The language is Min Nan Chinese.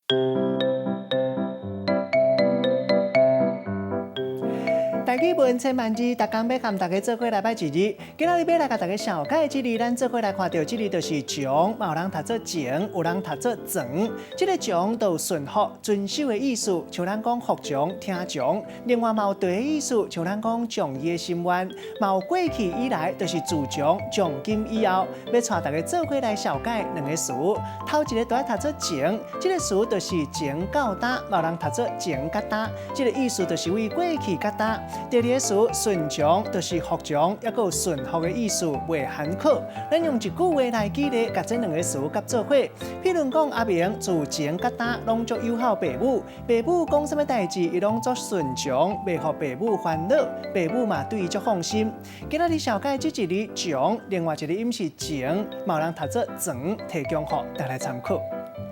台語文千萬字，逐工欲佮大家做伙來擺一字。今仔日欲來共大家紹介這字，咱做伙來看著這字就是從，嘛有人讀做前，有人讀做轉。這个從就有順服、遵守的意思，像咱講服從、聽從。另外嘛有綴的意思，像咱講從伊的心願，嘛有過去以來，就是自從、從今以後，欲帶大家做伙來紹介兩个詞。頭一个著愛讀做前，這个詞就是前到今，嘛有人讀做前佮今，這个意思就是為過去佮今。第二个詞順從，就是服從，抑閣有順服的意思，袂含糊。咱用一句話來舉例，共這兩个詞佮做伙。譬如講，阿明自前佮今攏足友好爸母，爸母講啥物代誌，伊攏足順從，袂予爸母煩惱，爸母嘛對伊足放心。今仔日紹介這一字從，另外一个音是前，嘛有人讀做轉，提供予大家參考。